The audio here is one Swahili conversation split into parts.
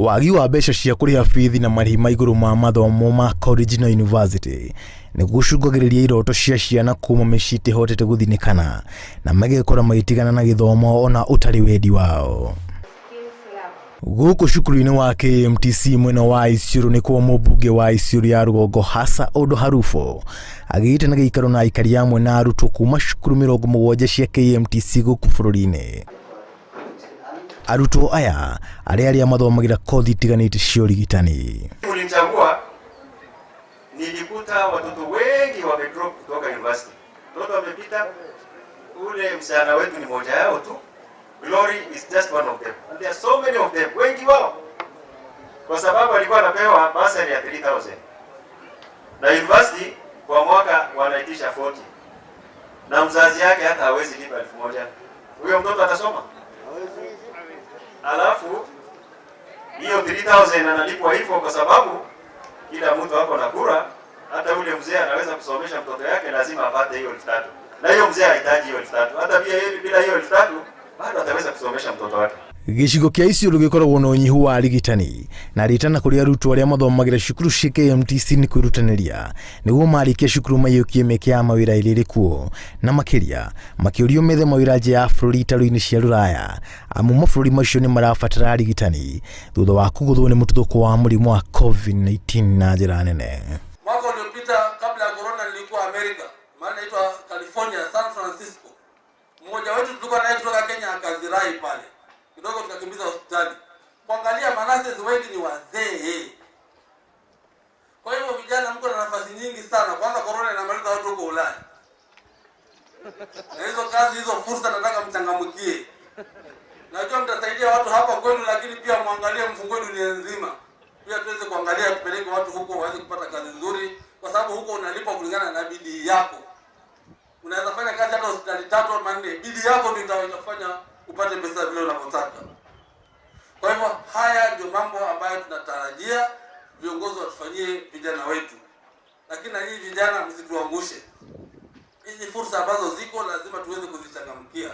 Wagi wa mbeca cia kũrĩha bithi na marĩhi ma igũrũ ma mathomo ma college na university nĩ gũcũngagĩrĩria iroto cia ciana kuma mĩciĩ itehotete gũthinĩkana na magekora magĩtigana na gĩthomo ona ũtarĩ wendi wao. Gũkũ cukuru-inĩ wa KMTC mwena wa Isiolo nĩkuo mũmbunge wa Isiolo ya rũgongo Hasa Odo Harufo agĩte na gĩikaro na aikari amwe na arutwo kuma cukuru 70 cia KMTC gũkũ bũrũri-inĩ. Arutwo aya arĩa mathomagĩra kothi itiganĩte cia ũrigitani. Ulinichagua, nilikuta watoto wengi wamedrop kutoka university. Mtoto amepita, ule msichana wetu ni moja yao tu. Glory is just one of them. And there are so many of them, wengi wao. Kwa sababu alikuwa anapewa bursary ya 3000. Na university kwa mwaka wanaitisha 40. Na mzazi yake hata hawezi lipa 1000. Huyo mtoto atasoma? Alafu hiyo 3000 analipwa hivyo kwa sababu kila mtu ako na kura. Hata ule mzee anaweza kusomesha mtoto yake, lazima apate hiyo 3000. Na hiyo mzee hahitaji hiyo 3000. Hata pia yeye bila hiyo 3000 bado ataweza kusomesha mtoto wake. Gĩcigo kĩa Isiolo gĩkoragwo na ũnyihu wa arigitani na rĩtana kũrĩ arutwo arĩa mathomagĩra cukuru cia KMTC nĩ kwĩrutanĩria nĩguo marĩkia cukuru maiyũkie mĩeke ya mawĩra ĩrĩa ĩrĩ kuo na makĩria makĩũrio methe mawĩra nja ya bũrũri itarũ-inĩ cia rũraya amu mabũrũri macio nĩ marabatara arigitani thutha wa kũgũthwo nĩ mũtuthũko wa mũrimũ wa COVID-19 na njĩra nene. Mwaka uliopita kabla ya corona nilikuwa Amerika, mahali inaitwa California, San Francisco. Mmoja wetu tulikuwa naye kutoka Kenya akazirai pale kidogo, tukakimbiza hospitali kuangalia, manurses wengi ni wazee. Kwa hivyo vijana, mko na nafasi nyingi sana. Kwanza corona inamaliza watu huko Ulaya, na hizo kazi hizo fursa nataka mchangamkie. Najua mtasaidia watu hapa kwenu, lakini pia mwangalie, mfungue dunia nzima pia tuweze kuangalia, tupeleke watu huko waweze kupata kazi nzuri, kwa sababu huko unalipwa kulingana na bidii yako. Unaweza fanya kazi hata hospitali tatu ama nne, bidii yako ndio itafanya upate pesa vile unavyotaka. Kwa hivyo haya ndio mambo ambayo tunatarajia viongozi watufanyie vijana wetu, lakini na nyinyi vijana msituangushe. Hizi fursa ambazo ziko lazima tuweze kuzichangamkia.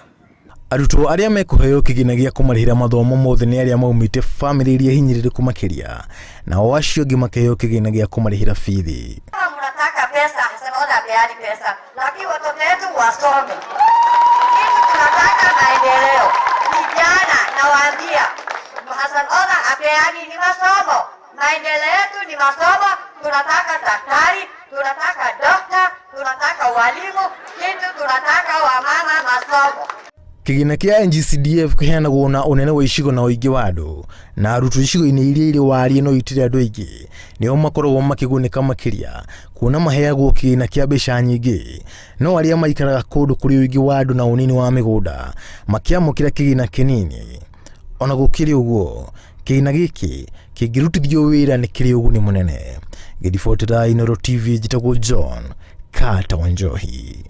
Arutwo arĩa mekũheo kĩgĩna gĩa kũmarĩhĩra mathomo mothe nĩ arĩa maumĩte bamĩrĩ iria hinyĩrĩrĩku makĩria, nao acio angĩ makĩheo kĩgĩna gĩa kũmarĩhĩra bithi. Kama mnataka pesa, sema peani pesa, lakini watoto wetu wasome. Kitu tunataka maendeleo. Vijana nawaambia, Hassan Olaa apeani ni masomo. Maendeleo yetu ni masomo. Tunataka daktari, tunataka dokta, tunataka walimu, kitu tunataka wamama masomo. Kĩgĩna kĩa NGCDF kĩheanagwo na ũnene wa icigo na ũingĩ wa andũ na arutwo icigo-inĩ iria irĩ warie no itirĩ andũ aingĩ nĩo makoragwo makĩgunĩka makĩria kuona maheagwo kĩgĩna kĩa mbeca nyingĩ, no arĩa maikaraga kũndũ kũrĩ ũingĩ wa andũ na ũnini wa mĩgũnda makĩamũkĩra kĩgĩna kĩnini. Ona gũkĩrĩ ũguo, kĩgĩna gĩkĩ kĩngĩrutithio wĩra nĩ kĩrĩ ũguni mũnene. Ngĩribotera Inooro TV, njĩtagwo John Carter Wanjohi.